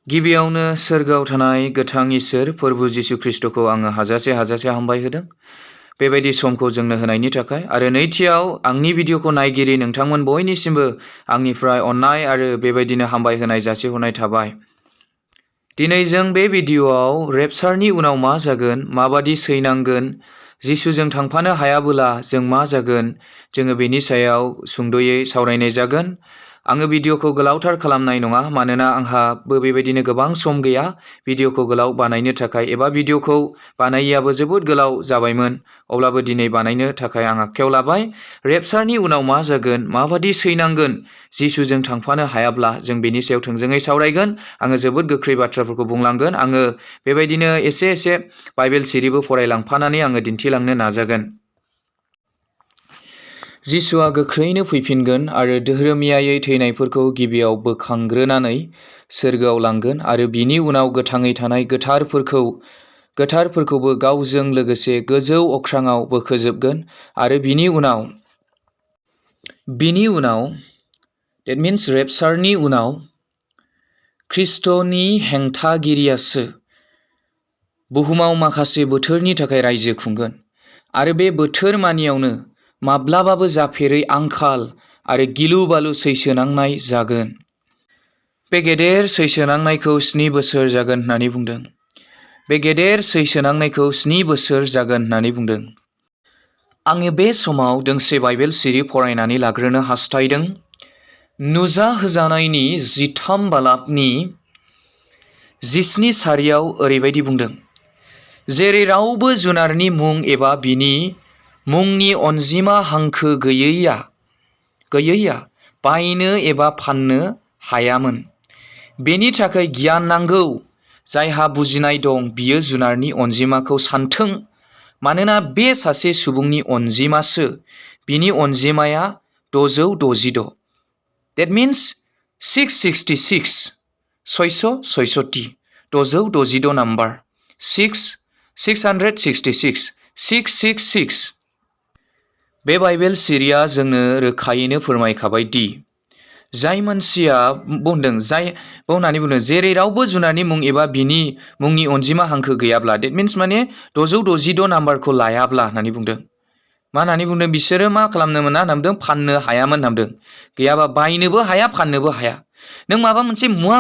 गिबियावनो सोरगोआव थानाय गोथां इसोर प्रभु जिसु ख्रिस्टखौ आङो हाजासे हामबाय होदों बेबायदि समखौ जोंनो होनायनि थाखाय। आरो नैथियाव आंनि भिडिअखौ नायगिरि नोंथांमोन बयनिसिमबो आंनिफ्राय अननाय आरो बेबायदिनो हामबाय होनाय जासिहरनाय थाबाय। दिनै जों बे भिडिअआव रेपचारनि उनाव मा जागोन, माबादि सैनांगोन, जिसुजों थांफानो हायाबोला जों मा जागोन, जोङो बेनि सायाव सुंद'यै सावरायनाय जागोन। आङो भिडिअखौ गोलावथार खालामनाय नङा, मानोना आंहाबो बेबायदिनो गोबां सम गैया भिडिअखौ गोलाव बानायनो थाखाय, एबा भिडिअखौ बानायैयाबो जोबोद गोलाव जाबायमोन। अब्लाबो दिनै बानायनो थाखाय आं आखायाव लाबाय। रेपचारनि उनाव मा जागोन, माबादि सैनांगोन, जिसुजों थांफानो हायाब्ला जों बेनि सायाव थोंजोङै सावरायगोन। आङो जोबोद गोख्रै बाथ्राफोरखौ बुंलांगोन। आङो बेबायदिनो एसे बाइबेल सिरिबो फरायलांफानानै आङो दिन्थिलांनो नाजागोन। जिसुआ गोख्रैनो फैफिनगोन आरो धोरोमियायै थैनायफोरखौ गिबियाव बोखांग्रोनानै सोरगोआव लांगोन आरो बिनि उनाव गोथाङै थानाय गोथारफोरखौबो गावजों लोगोसे गोजौ अख्राङाव बोखोजोबगोन। आरो बिनि उनाव that means रेपचारनि उनाव ख्रिस्ट'नि हेंथागिरियासो बुहुमाव माखासे बोथोरनि थाखाय रायजो खुंगोन आरो बे बोथोर मानियावनो माब्लाबाबो जाफेरै आंखाल आरो गिलु-बालु सैसोनांनाय जागोन। बे गेदेर सैसोनांनायखौ 7 बोसोर जागोन होननानै बुंदों। बे गेदेर सैसोनांनायखौ 7 बोसोर जागोन होननानै बुंदों। आङो बे समाव दोंसे बाइबेल सिरि फरायनानै लाग्रोनो हास्थायदों। नुजाहोजानायनि 13 बालाबनि 17 सारियाव ओरैबायदि बुंदों, जेरै रावबो जुनारनि मुं एबा बिनि मुंनि अनजिमा हांखो गैयैया बायनो एबा फाननो हायामोन। बेनि थाखाय गियान नांगौ। जायहा बुजिनाय दं बियो जुनारनि अनजिमाखौ सानथों, मानोना बे सासे सुबुंनि अनजिमासो। बिनि अनजिमाया 666। That means 666 666 number 666 666। बे बाइबेल सिरिया जोंनो रोखायैनो फोरमायखाबाय दि जाय मानसिया बुंनानै बुंदों जेरै रावबो जुनारनि मुं एबा बिनि मुंनि अनजिमा हांखो गैयाब्ला, that means माने 666 नाम्बारखौ लायाब्ला होननानै बुंदों। मा होननानै बुंदों? बिसोरो मा खालामनो मोना होनना बुंदों? फाननो हायामोन होनना बुंदों। गैयाबा बायनोबो हाया, फाननोबो हाया। नों माबा मोनसे मुवा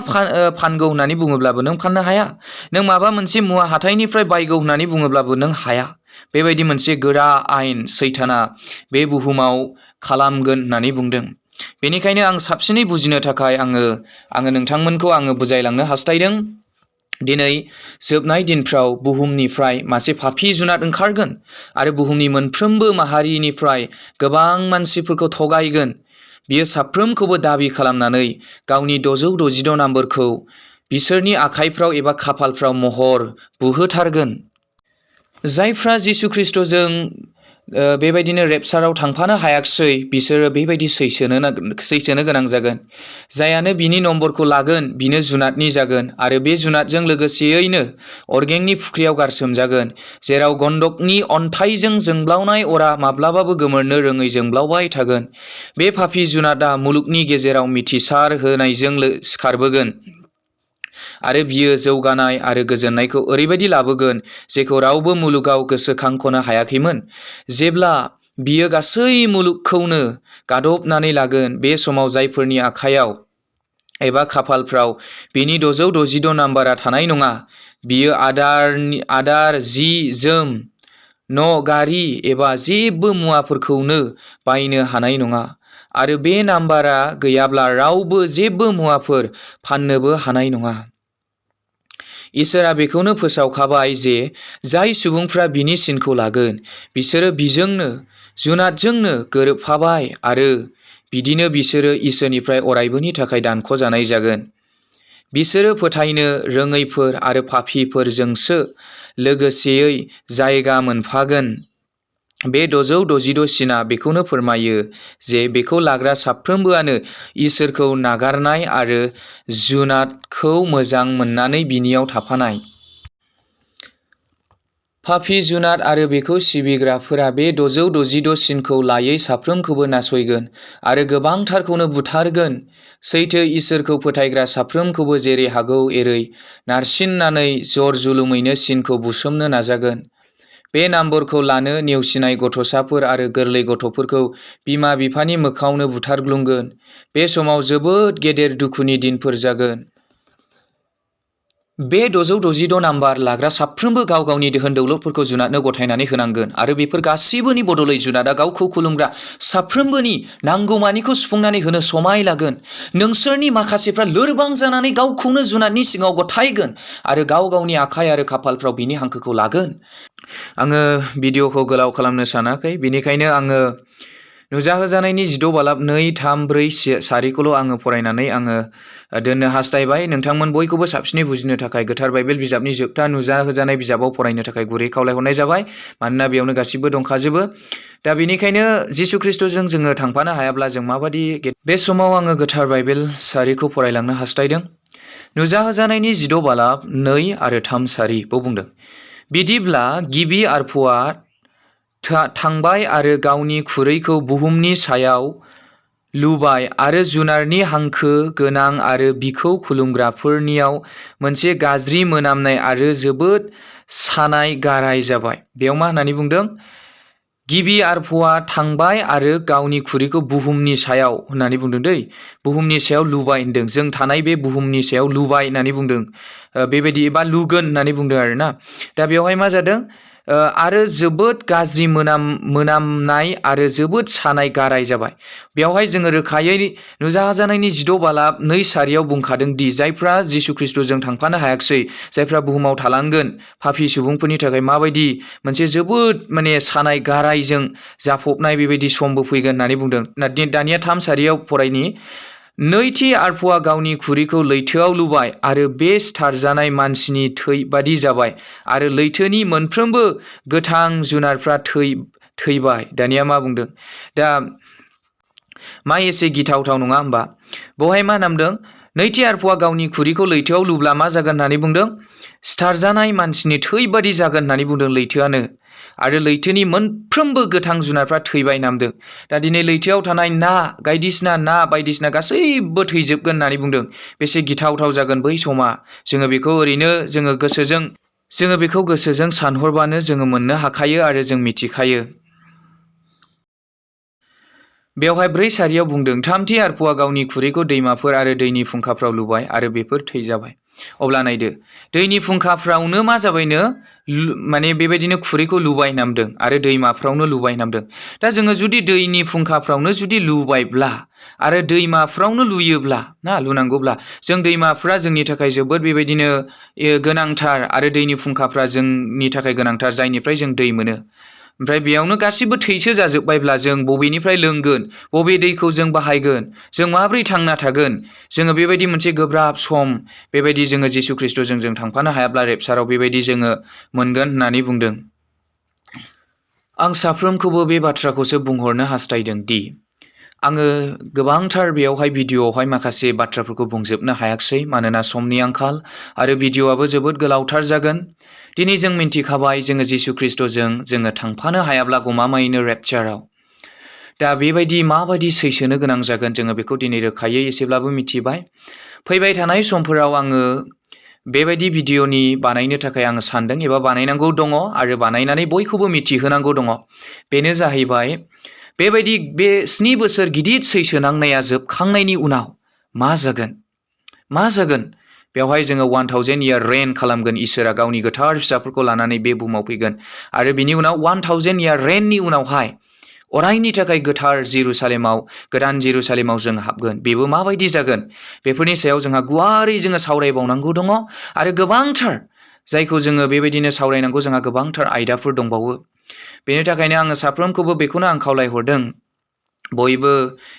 फानगौ होननानै बुङोब्लाबो नों फाननो हाया। नों माबा मोनसे मुवा हाथाइनिफ्राय बायगौ होननानै बुङोब्लाबो नों हाया। बेबायदि मोनसे गोरा आयेन सैताना बे बुहुमाव खालामगोन होननानै बुंदों। बेनिखायनो आं साबसिनै बुजिनो थाखाय आङो नोंथांमोनखौ बुजायलांनो हास्थायदों। दिनै जोबनाय दिनफ्राव बुहुमनिफ्राय मासे पापी जुनाद ओंखारगोन आरो बुहुमनि मोनफ्रोमबो माहारिनिफ्राय गोबां मानसिफोरखौ थगायगोन। बियो साफ्रोमखौबो दाबि खालामनानै गावनि 666 नाम्बारखौ बिसोरनि आखाइफ्राव एबा खाफालफ्राव महर बुहोथारगोन। जायफ्रा जिसु ख्रिस्ट'जों बेबायदिनो रेपचाराव थांफानो हायाखिसै, बिसोरो बेबायदि सैसोनो गोनां जागोन। जायानो बिनि नम्बरखौ लागोन बिनो जुनादनि जागोन आरो बे जुनादजों लोगोसेयैनो अरगेंनि फुख्रियाव गारसोमजागोन, जेराव गन्धकनि अन्थाइजों जोंब्लावनाय अरा माब्लाबाबो गोमोरनो रोङै जोंब्लावबाय थागोन। बे पापी जुनादा मुलुगनि गेजेराव मिथिसार होनायजों सिखारबोगोन आरो बियो जौगानाय आरो गोजोननायखौ ओरैबायदि लाबोगोन जेखौ रावबो मुलुगाव गोसोखांख'नो हायाखैमोन। जेब्ला बियो गासै मुलुगखौनो गादबनानै लागोन, बे समाव जायफोरनि आखायाव एबा खाफालफ्राव बिनि 666 नाम्बारा थानाय नङा, बियो आदार, जि जोम, न', गारि एबा जेबो मुवाफोरखौनो बायनो हानाय नङा। आरो बे नाम्बारा गैयाब्ला रावबो जेबो मुवाफोर फाननोबो हानाय नङा। इसोरा बेखौनो फोसावखाबाय जे जाय सुबुंफ्रा बिनि सिनखौ लागोन बिसोरो बिजोंनो जुनादजोंनो गोरोबफाबाय आरो बिदिनो बिसोरो इसोरनिफ्राय अरायबोनि थाखाय दानख'जानाय जागोन। बिसोरो फोथायनो रोङैफोर आरो पापीफोरजोंसो लोगोसेयै जायगा मोनफागोन। बे 666 सिना बेखौनो फोरमायो जे बेखौ लाग्रा साफ्रोमबोआनो इसोरखौ नागारनाय आरो जुनादखौ मोजां मोननानै बिनियाव थाफानाय। पापी जुनार आरो बेखौ सिबिग्राफोरा बे 666 सिनखौ लायै साफ्रोमखौबो नासयगोन आरो गोबांथारखौनो बुथारगोन। सैथो इसोरखौ फोथायग्रा साफ्रोमखौबो जेरै हागौ एरै नारसिननानै जर-जुलुमैनो सिनखौ बुसोमनो नाजागोन। बे नाम्बरखौ लानो नेवसिनाय गथ'साफोर आरो गोरलै गथ'फोरखौ बिमा-बिफानि मोखाङावनो बुथारग्लुंगोन। बे समाव जोबोद गेदेर दुखुनि दिनफोर जागोन। बे 666 नाम्बार लाग्रा साफ्रोमबो गाव गावनि दोहोन दौलतफोरखौ जुनादनो गथायनानै होनांगोन आरो बेफोर गासैबोनि बदलै जुनादा गावखौ खुलुमग्रा साफ्रोमबोनि नांगौमानिखौ सुफुंनानै होनो समाय लागोन। नोंसोरनि माखासेफ्रा लोरबां जानानै गावखौनो जुनादनि सिगाङाव गथायगोन आरो गाव गावनि आखाइ आरो खाफालफ्राव बिनि हांखोखौ लागोन। आङो भिडिअखौ गोलाव खालामनो सानाखै, बेनिखायनो आङो नुजाहोजानायनि 16 बालाब 2, 3, 4 सारिखौल' आङो फरायनानै आङो दोननो हास्थायबाय। नोंथांमोन बयखौबो साबसिनै बुजिनो थाखाय गोथार बाइबेल बिजाबनि जोबथा नुजाहोजानाय बिजाबाव फरायनो थाखाय गुरै खावलायहरनाय जाबाय, मानोना बेयावनो गासिबो दंखाजोबो। दा बेनिखायनो जिसु ख्रिस्ट'जों जोङो थांफानो हायाब्ला जों माबादि बे समाव आङो गोथार बाइबेल सारिखौ फरायलांनो हास्थायदों। नुजाहोजानायनि 16 बालाब 2 आरो 3 सारिखौ बुंदों। बिदिब्ला गिबि आरफ'आ थांबाय आरो गावनि खुरैखौ बुहुमनि सायाव लुबाय आरो जुनारनि हांखो गोनां आरो बिखौ खुलुमग्राफोरनियाव मोनसे गाज्रि मोनामनाय आरो जोबोद सानाय गाराय जाबाय। बेयाव मा होननानै बुंदों? गिबि आरफ'आ थांबाय आरो गावनि खुरैखौ बुहुमनि सायाव होननानै बुंदों दै। बुहुमनि सायाव लुबाय होनदों। जों थानाय बे बुहुमनि सायाव लुबाय होननानै बुंदों। बेबायदि एबा लुगोन होननानै बुंदों आरोना। दा बेवहाय मा जादों? आरो जोबोद गाज्रि मोनामनाय आरो जोबोद सानाय गाराय जाबाय। बेवहाय जोङो रोखायै नुजाहोजानायनि 16 बालाब 2 सारियाव बुंखादों दि जायफ्रा जिसु ख्रिस्ट'जों थांफानो हायाखिसै, जायफ्रा बुहुमाव थालांगोन, पापी सुबुंफोरनि थाखाय माबायदि मोनसे जोबोद सानाय गारायजों जाफबनाय बेबायदि समबो फैगोन होननानै बुंदों। दानिया 3 सारियाव फरायनि। नैथि आरफ'आ गावनि खुरैखौ लैथोआव लुबाय आरो बे सिथारजानाय मानसिनि थै बादि जाबाय आरो लैथोनि मोनफ्रोमबो गोथां जुनारफ्रा थैबाय। दानिया मा बुंदों? दा मा एसे गिथावथाव नङा होमबा? बेवहाय मा नामदों? नैथि आरफ'आ गावनि खुरैखौ लैथोआव लुब्ला मा जागोन होननानै बुंदों? सिथारजानाय मानसिनि थै बादि जागोन होननानै बुंदों लैथोआनो। आरो लैथोनि मोनफ्रोमबो गोथां जुनारफ्रा थैबाय नामदों। दा दिनै लैथोआव थानाय ना बायदिसिना गासैबो थैजोबगोन होननानै बुंदों। बेसे गिथावथाव जागोन बै समा। जोङो बेखौ ओरैनो जोङो बेखौ गोसोजों सानहरबानो जोङो मोननो हाखायो आरो जों मिथिखायो। बेवहाय 4 सारियाव बुंदों, थामथि आरफ'आ गावनि खुरैखौ दैमाफोर आरो दैनि फुंखाफ्राव लुबाय आरो बेफोर थै जाबाय। अब्ला नायदो, दैनि फुंखाफ्रावनो मा जाबायनो? बेबायदिनो खुरैखौ लुबाय नामदों आरो दैमाफ्रावनो लुबाय नामदों। दा जोङो जुदि दैनि फुंखाफ्रावनो जुदि लुबायब्ला आरो दैमाफ्रावनो लुनांगौब्ला जों दैमाफ्रा जोंनि थाखाय जोबोद बेबायदिनो गोनांथार आरो दैनि फुंखाफ्रा जोंनि थाखाय गोनांथार, जायनिफ्राय जों दै मोनो। ओमफ्राय बेयावनो गासिबो थैसो जाजोब्बायब्ला जों बबेनिफ्राय लोंगोन? बबे दैखौ जों बाहायगोन? जों माबोरै थांना थागोन? जोङो बेबायदि मोनसे गोब्राब सम, बेबायदि जोङो जिसु ख्रिस्ट'जों जों थांफानो हायाब्ला रेपचाराव बेबायदि जोङो मोनगोन होननानै बुंदों। आं साफ्रोमखौबो बे बाथ्राखौसो बुंहरनो हास्थायदों दि आङो गोबांथार बेयावहाय भिडिअ'आवहाय माखासे बाथ्राफोरखौ बुंजोबनो हायाखिसै, मानोना समनि आंखाल आरो भिडिअ'आबो जोबोद गोलावथार जागोन। दिनै जों मिन्थिखाबाय जोङो जिसु ख्रिस्ट'जों जोङो थांफानो हायाब्ला गमामायैनो रेपचाराव। दा बेबायदि माबायदि सैसोनो गोनां जागोन जोङो बेखौ दिनै रोखायै एसेब्लाबो मिथिबाय। फैबाय थानाय समफोराव आङो बेबायदि भिडिअ'नि बानायनो थाखाय आङो सानदों एबा बानायनांगौ दङ आरो बानायनानै बयखौबो मिथिहोनांगौ दङ। बेनो जाहैबाय बेबायदि बे 7 बोसोर गिदिर सैसोनांनाया जोबखांनायनि उनाव मा जागोन? बेवहाय जोङो 1000 इयार रेन खालामगोन। इसोरा गावनि गोथार फिसाफोरखौ लानानै बे बुहुमाव फैगोन आरो बिनि उनाव 1000 इयार रेननि उनावहाय अरायनि थाखाय गोथार जेरुसालेमाव, गोदान जेरुसालेमाव जों हाबगोन। बेबो माबायदि जागोन? बेफोरनि सायाव जोंहा गुवारै जोङो सावरायबावनांगौ दङ आरो गोबांथार जायखौ जोङो बेबायदिनो सावरायनांगौ, जोंहा गोबांथार आयदाफोर दंबावो। बेनि थाखायनो आङो साफ्रोमखौबो बेखौनो आं खावलायहरदों, बयबो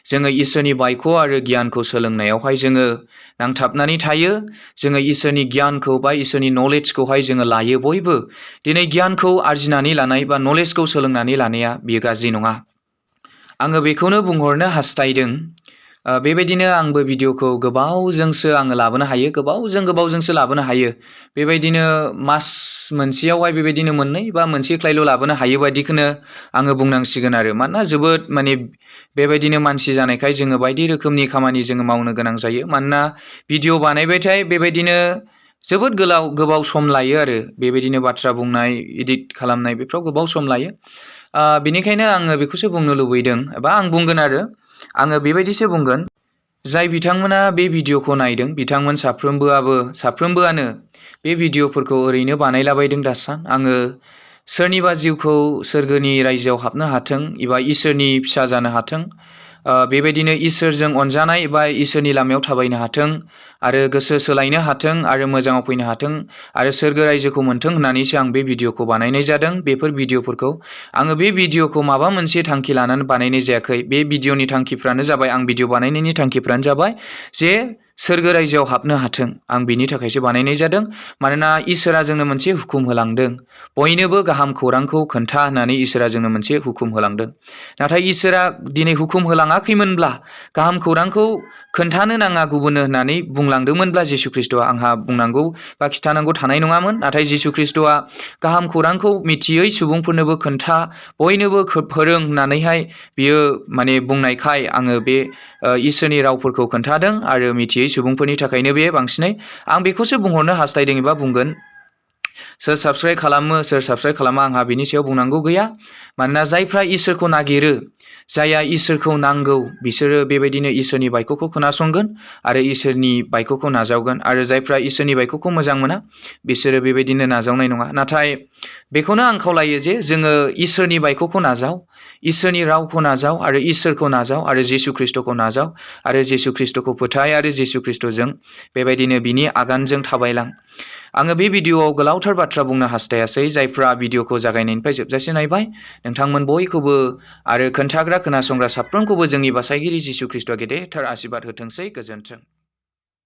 जोङो इसोरनि बायख' आरो गियानखौ सोलोंनायावहाय जोङो नांथाबनानै थायो। जोङो इसोरनि गियानखौ बा इसोरनि नलेजखौहाय जोङो लायो बयबो। दिनै गियानखौ आरजिनानै लानाय बा नलेजखौ सोलोंनानै लानाया बेयो गाज्रि नङा। आङो बेखौनो बुंहरनो हास्थायदों, बेबायदिनो आंबो भिडिअखौ गोबावजोंसो आङो लाबोनो हायो, गोबावजोंसो लाबोनो हायो। बेबायदिनो मास मोनसेयावहाय बेबायदिनो मोननै बा मोनसेख्लायल' लाबोनो हायो बायदिखौनो आङो बुंनांसिगोन आरो। मानोना जोबोद माने बेबायदिनो मानसि जानायखाय जोङो बायदि रोखोमनि खामानि जोङो मावनो गोनां जायो। मानोना भिडिअ बानायबाथाय बेबायदिनो जोबोद गोबाव सम लायो आरो। बेबायदिनो बाथ्रा बुंनाय, एडिट खालामनाय बेफोराव गोबाव सम लायो। बेनिखायनो आङो बेखौसो बुंनो लुबैदों, एबा आं बुंगोन आरो आङो बेबायदिसो बुंगोन, जाय बिथांमोना बे भिडिअखौ नायदों बिथांमोन साफ्रोमबोआनो बे भिडिअफोरखौ ओरैनो बानायलाबायदों दासान। आङो सोरनिबा जिउखौ सोरगोनि रायजोआव हाबनो हाथों एबा इसोरनि फिसा जानो हाथों, बेबायदिनो इसोरजों अनजानाय एबा इसोरनि लामायाव थाबायनो हाथों आरो गोसो सोलायनो हाथों आरो मोजाङाव फैनो हाथों आरो सोरगो रायजोखौ मोनथों होननानैसो आं बे भिडिअखौ बानायनाय जादों। बेफोर भिडिअफोरखौ आङो बे भिडिअखौ माबा मोनसे थांखि लानानै बानायनाय जायाखै। बे भिडिअनि थांखिफ्रानो जाबाय, आं भिडिअ बानायनायनि थांखिफ्रानो जाबाय जे सोरगो रायजोआव हाबनो हाथों, आं बिनि थाखायसो बानायनाय जादों। मानोना इसोरा जोंनो मोनसे हुकुम होलांदों, बयनोबो गाहाम खौरांखौ खोन्था होननानै इसोरा जोंनो मोनसे हुकुम होलांदों। नाथाय इसोरा दिनै हुकुम होलाङाखैमोनब्ला, गाहाम खौरांखौ खोन्थानो नाङा गुबुननो होननानै बुंलांदोंमोनब्ला जिसु ख्रिस्ट'आ, आंहा बुंनांगौ बा खिन्थानांगौ थानाय नङामोन। नाथाय जिसु ख्रिस्ट'आ गाहाम खौरांखौ मिथियै सुबुंफोरनोबो खोन्था, बयनोबो फोरों होननानैहाय बियो माने बुंनायखाय आङो बे इसोरनि रावफोरखौ खोन्थादों आरो मिथियै सुबुंफोरनि थाखायनो बे बांसिनै आं बेखौसो बुंहरनो हास्थायदों एबा बुंगोन, सोर साबस्क्राइब खालामो सोर साबस्क्राइब खालामा आंहा बिनि सायाव बुंनांगौ गैया। मानोना जायफ्रा इसोरखौ नागिरो, जायहा इसोरखौ नांगौ, बिसोरो बेबायदिनो इसोरनि बायख'खौ खोनासंगोन आरो इसोरनि बायख'खौ नाजावगोन। आरो जायफ्रा इसोरनि बायख'खौ मोजां मोना, बिसोरो बेबायदिनो नाजावनाय नङा। नाथाय बेखौनो आं खावलायो जे जोङो इसोरनि बायख'खौ नाजाव, इसोरनि रावखौ नाजाव आरो इसोरखौ नाजाव आरो जिसु ख्रिस्ट'खौ नाजाव आरो जिसु ख्रिस्ट'खौ फोथाय आरो जिसु ख्रिस्ट'जों बेबायदिनो बिनि आगानजों थाबायलां। आङो बे भिडिअआव गोलावथार बाथ्रा बुंनो हास्थायासै। जायफ्रा भिडिअखौ जागायनायनिफ्राय जोबजासे नायबाय, नोंथांमोन बयखौबो आरो खोन्थाग्रा खोनासंग्रा साफ्रोमखौबो जोंनि बासायगिरि जिसु ख्रिस्ट'आ गेदेरथार आशीर्बाद होथोंसै। गोजोन्थों।